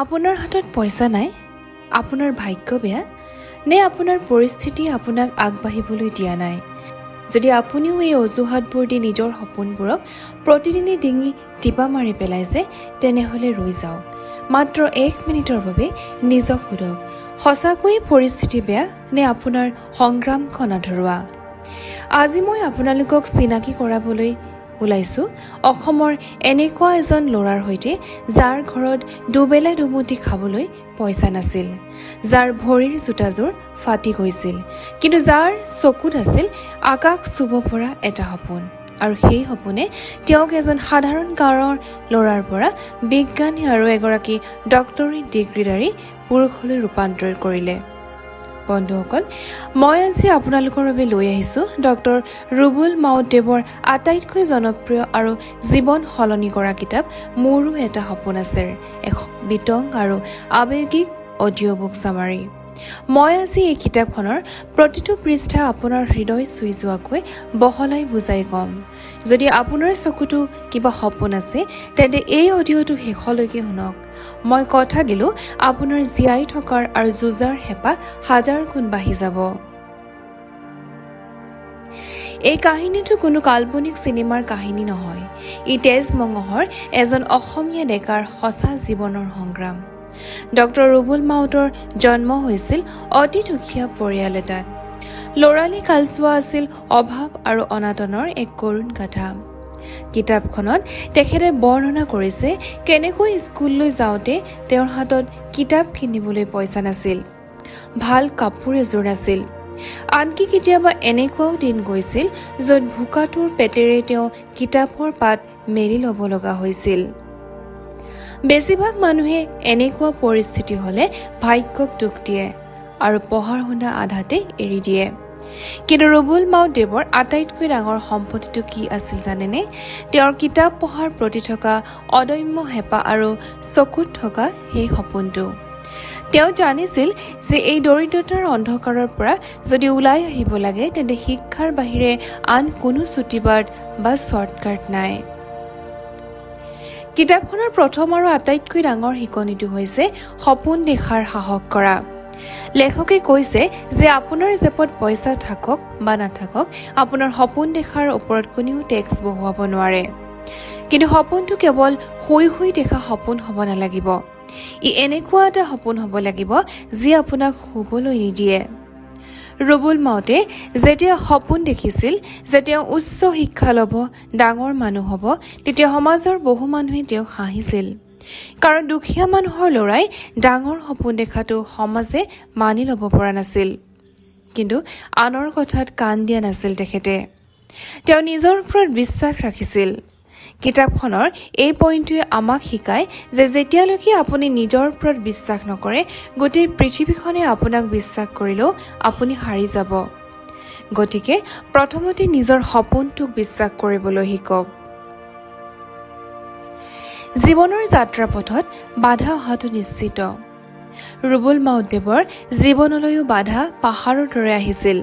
আপোনাৰ হাতত পইচা নাই, আপোনাৰ ভাগ্য বেয়া নে আপোনাৰ পৰিস্থিতিয়ে আপোনাক আগবাঢ়িবলৈ দিয়া নাই? যদি আপুনিও এই অজুহাতবোৰ দি নিজৰ সপোনবোৰক প্ৰতিদিনে ডিঙি টিপা মাৰি পেলাইছে, তেনেহ'লে ৰৈ যাওক। মাত্ৰ এক মিনিটৰ বাবে নিজক সোধক, সঁচাকৈয়ে পৰিস্থিতি বেয়া নে আপোনাৰ সংগ্ৰামখন আধৰুৱা? আজি মই আপোনালোকক চিনাকি কৰাবলৈ ওলাইছোঁ অসমৰ এনেকুৱা এজন ল'ৰাৰ সৈতে, যাৰ ঘৰত দুবেলা দুমুঠি খাবলৈ পইচা নাছিল, যাৰ ভৰিৰ জোতাযোৰ ফাটি গৈছিল, কিন্তু যাৰ চকুত আছিল আকাশ চুব পৰা এটা সপোন। আৰু সেই সপোনে তেওঁক এজন সাধাৰণ গাঁৱৰ ল'ৰাৰ পৰা বিজ্ঞানী আৰু এগৰাকী ডক্টৰেট ডিগ্ৰীধাৰী পুৰুষলৈ ৰূপান্তৰ কৰিলে। বন্ধুসকল, মই আজি আপোনালোকৰ বাবে লৈ আহিছোঁ ডক্টৰ ৰুবুল মাউতদেৱৰ আটাইতকৈ জনপ্ৰিয় আৰু জীৱন সলনি কৰা কিতাপ "মোৰো এটা সপোন আছে" এক বিতং আৰু আৱেগিক অডিঅ' বুক চামাৰী। মই আজি এই কিতাপখনৰ প্ৰতিটো পৃষ্ঠা আপোনাৰ হৃদয় চুই যোৱাকৈ বহলাই বুজাই ক'ম। যদি আপোনাৰ চকুতো কিবা সপোন আছে, তেন্তে এই অডিঅ'টো শেষলৈকে শুনক। মই কথা দিলোঁ, আপোনাৰ জীয়াই থকাৰ আৰু যুঁজাৰ হেঁপাহ হাজাৰ গুণ বাঢ়ি যাব। এই কাহিনীটো কোনো কাল্পনিক চিনেমাৰ কাহিনী নহয়। ই তেজ মঙহৰ এজন অসমীয়া ডেকাৰ সঁচা জীৱনৰ সংগ্ৰাম। ডক্টৰ ৰুবুল মাউতৰ জন্ম হৈছিল অতি দুখীয়া পৰিয়াল এটাত। ল'ৰালি কালচোৱা আছিল অভাৱ আৰু অনাটনৰ এক কৰুণ গাথা। কিতাপখনত তেখেতে বৰ্ণনা কৰিছে কেনেকৈ স্কুললৈ যাওঁতে তেওঁৰ হাতত কিতাপ কিনিবলৈ পইচা নাছিল, ভাল কাপোৰ এযোৰ নাছিল। আনকি কেতিয়াবা এনেকুৱাও দিন গৈছিল য'ত ভোকাতুৰ পেটেৰে তেওঁ কিতাপৰ পাত মেলি ল'ব লগা হৈছিল। বেছিভাগ মানুহে এনেকুৱা পৰিস্থিতি হ'লে ভাগ্যক দোষ দিয়ে আৰু পঢ়া শুনা আধাতে এৰি দিয়ে। কিন্তু ৰুবুল মাউতদেৱৰ আটাইতকৈ ডাঙৰ সম্পত্তিটো কি আছিল জানেনে? তেওঁৰ কিতাপ পঢ়াৰ প্ৰতি থকা অদম্য হেঁপাহ আৰু চকুত থকা সেই সপোনটো। তেওঁ জানিছিল যে এই দৰিদ্ৰতাৰ অন্ধকাৰৰ পৰা যদি ওলাই আহিব লাগে, তেন্তে শিক্ষাৰ বাহিৰে আন কোনো চুটি বাট বা শ্বৰ্টকাট নাই। কিতাপখনৰ প্ৰথম আৰু আটাইতকৈ ডাঙৰ শিকনিটো হৈছে সপোন দেখাৰ সাহস কৰা। লেখকে কৈছে যে আপোনাৰ জেপত পইচা থাকক বা নাথাকক, আপোনাৰ সপোন দেখাৰ ওপৰত কোনেও টেক্স বহুৱাব নোৱাৰে। কিন্তু সপোনটো কেৱল শুই শুই দেখা সপোন হ'ব নালাগিব। ই এনেকুৱা এটা সপোন হ'ব লাগিব যি আপোনাক শুবলৈ নিদিয়ে। ৰুবুল মাউতে যেতিয়া সপোন দেখিছিল যে তেওঁ উচ্চ শিক্ষা ল'ব, ডাঙৰ মানুহ হ'ব, তেতিয়া সমাজৰ বহু মানুহে তেওঁক হাঁহিছিল। কাৰণ দুখীয়া মানুহৰ ল'ৰাই ডাঙৰ সপোন দেখাটো সমাজে মানি ল'ব পৰা নাছিল। কিন্তু আনৰ কথাত কাণ দিয়া নাছিল তেখেতে। তেওঁ নিজৰ ওপৰত বিশ্বাস ৰাখিছিল। কিতাপখনৰ এই পইণ্টটোৱে আমাক শিকায় যে যেতিয়ালৈকে আপুনি নিজৰ ওপৰত বিশ্বাস নকৰে, গোটেই পৃথিৱীখনে আপোনাক বিশ্বাস কৰিলেও আপুনি হাৰি যাব। গতিকে প্ৰথমতে নিজৰ সপোনটোক বিশ্বাস কৰিবলৈ শিকক। জীৱনৰ যাত্ৰাপথত বাধা অহাটো নিশ্চিত। ৰুবুল মাউতদেৱৰ জীৱনলৈও বাধা পাহাৰৰ দৰে আহিছিল।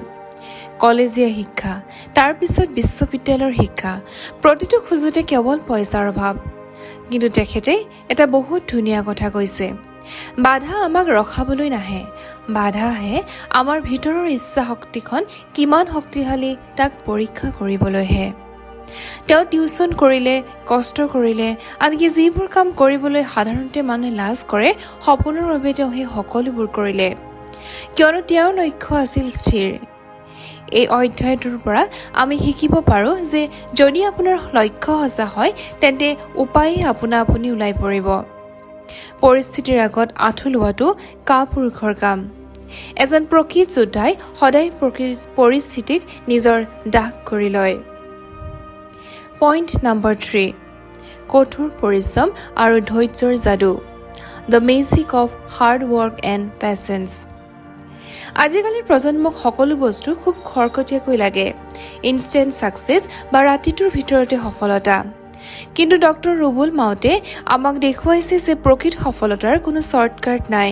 কলেজীয়া শিক্ষা, তাৰ পিছত বিশ্ববিদ্যালয়ৰ শিক্ষা, প্ৰতিটো খোজতে কেৱল পইচাৰ অভাৱ। কিন্তু তেখেতে এটা বহুত ধুনীয়া কথা কৈছে, বাধা আমাক ৰখাবলৈ নাহে, বাধা আহে আমাৰ ভিতৰৰ ইচ্ছা শক্তিখন কিমান শক্তিশালী তাক পৰীক্ষা কৰিবলৈহে। তেওঁ টিউচন কৰিলে, কষ্ট কৰিলে, আনকি যিবোৰ কাম কৰিবলৈ সাধাৰণতে মানুহে লাজ কৰে, সপোনৰ বাবে তেওঁ সেই সকলোবোৰ কৰিলে। কিয়নো তেওঁৰ লক্ষ্য আছিল স্থিৰ। এই অধ্যায়টোৰ পৰা আমি শিকিব পাৰোঁ যে যদি আপোনাৰ লক্ষ্য সঁচা হয়, তেন্তে উপায়ে আপোনা আপুনি ওলাই পৰিব। পৰিস্থিতিৰ আগত আঁঠু লোৱাটো কাপুৰুষৰ কাম। এজন প্ৰকৃত যোদ্ধাই সদায় পৰিস্থিতিক নিজৰ দাস কৰি লয়। পইণ্ট নম্বৰ 3, কঠোৰ পৰিশ্ৰম আৰু ধৈৰ্যৰ যাদু, The magic of hard work and patience। আজিকালিৰ প্ৰজন্মক সকলো বস্তু খুব খৰখেদীয়াকৈ লাগে, ইনষ্টেণ্ট ছাকচেছ বা ৰাতিটোৰ ভিতৰতে সফলতা। কিন্তু ডক্টৰ ৰুবুল মাউতে আমাক দেখুৱাইছে যে প্ৰকৃত সফলতাৰ কোনো শ্বৰ্টকাট নাই।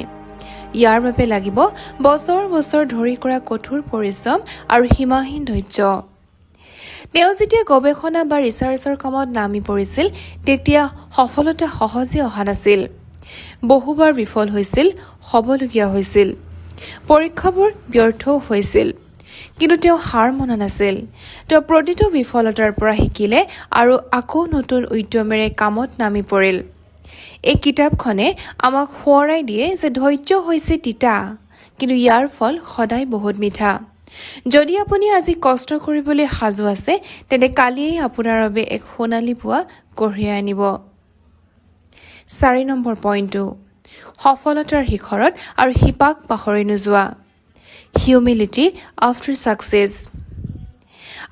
ইয়াৰ বাবে লাগিব বছৰ বছৰ ধৰি কৰা কঠোৰ পৰিশ্ৰম আৰু সীমাহীন ধৈৰ্য। তেওঁ যেতিয়া গৱেষণা বা ৰিচাৰ্চৰ কামত নামি পৰিছিল, তেতিয়া সফলতা সহজে অহা নাছিল। বহুবাৰ বিফল হৈছিল, হ'বলগীয়া হৈছিল, পৰীক্ষাবোৰ ব্যৰ্থও হৈছিল। কিন্তু তেওঁ হাৰ মনা নাছিল। তেওঁ প্ৰতিটো বিফলতাৰ পৰা শিকিলে আৰু আকৌ নতুন উদ্যমেৰে কামত নামি পৰিল। এই কিতাপখনে আমাক সোঁৱৰাই দিয়ে যে ধৈৰ্য হৈছে তিতা, কিন্তু ইয়াৰ ফল সদায় বহুত মিঠা। যদি আপুনি আজি কষ্ট কৰিবলৈ সাজু আছে, তেন্তে কালিয়েই আপোনাৰ বাবে এক সোণালী পুৱা কঢ়িয়াই আনিব। 4 নম্বৰ পইণ্টটো, সফলতাৰ শিখৰত আৰু শিপাক পাহৰি নোযোৱা, হিউমিলিটি আফটাৰ ছাকচেছ।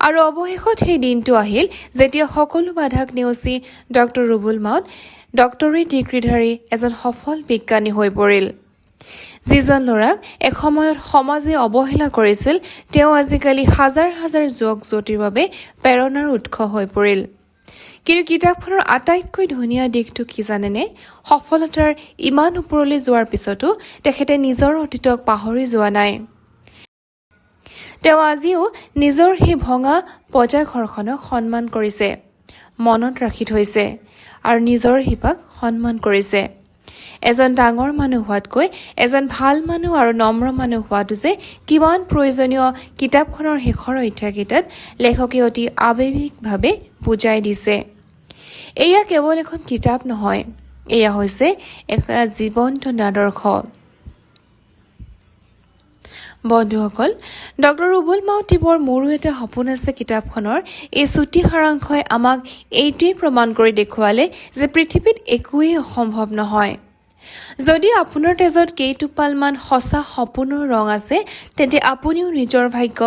আৰু অৱশেষত সেই দিনটো আহিল যেতিয়া সকলো বাধাক নেওচি ডক্টৰ ৰুবুল মাউত ডক্টৰেট ডিগ্ৰীধাৰী এজন সফল বিজ্ঞানী হৈ পৰিল। যিজন ল'ৰাক এসময়ত সমাজে অৱহেলা কৰিছিল, তেওঁ আজিকালি হাজাৰ হাজাৰ যুৱক যুৱতীৰ বাবে প্ৰেৰণাৰ উৎস হৈ পৰিল। কিন্তু কিতাপখনৰ আটাইতকৈ ধুনীয়া দিশটো কি জানেনে? সফলতাৰ ইমান ওপৰলৈ যোৱাৰ পিছতো তেখেতে নিজৰ অতীতক পাহৰি যোৱা নাই। তেওঁ আজিও নিজৰ সেই ভঙা পঁজা ঘৰখনক সন্মান কৰিছে, মনত ৰাখি থৈছে আৰু নিজৰ শিপাক সন্মান কৰিছে। এজন ডাঙৰ মানুহ হোৱাতকৈ এজন ভাল মানুহ আৰু নম্ৰ মানুহ হোৱাটো যে কিমান প্ৰয়োজনীয়, কিতাপখনৰ শেষৰ অধ্যায়কেইটাত লেখকে অতি আৱেগিকভাৱে বুজাই দিছে। এয়া কেৱল এখন কিতাপ নহয়, এয়া হৈছে এটা জীৱন্ত আদৰ্শ। বন্ধুসকল, ডক্টৰ ৰুবুল মাউতদেৱৰ "মোৰো এটা সপোন আছে" কিতাপখনৰ এই চুটি সাৰাংশই আমাক এইটোৱেই প্ৰমাণ কৰি দেখুৱালে যে পৃথিৱীত একোৱেই অসম্ভৱ নহয়। যদি আপোনাৰ তেজত কেইটোপালমান সঁচা সপোনৰ ৰং আছে, তেন্তে আপুনিও নিজৰ ভাগ্য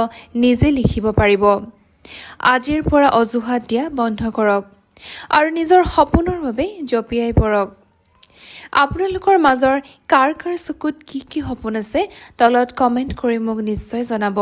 নিজে লিখিব পাৰিব। আজিৰ পৰা অজুহাত দিয়া বন্ধ কৰক আৰু নিজৰ সপোনৰ বাবে জঁপিয়াই পৰক। আপোনালোকৰ মাজৰ কাৰ কাৰ চকুত কি কি সপোন আছে, তলত কমেণ্ট কৰি মোক নিশ্চয় জনাব।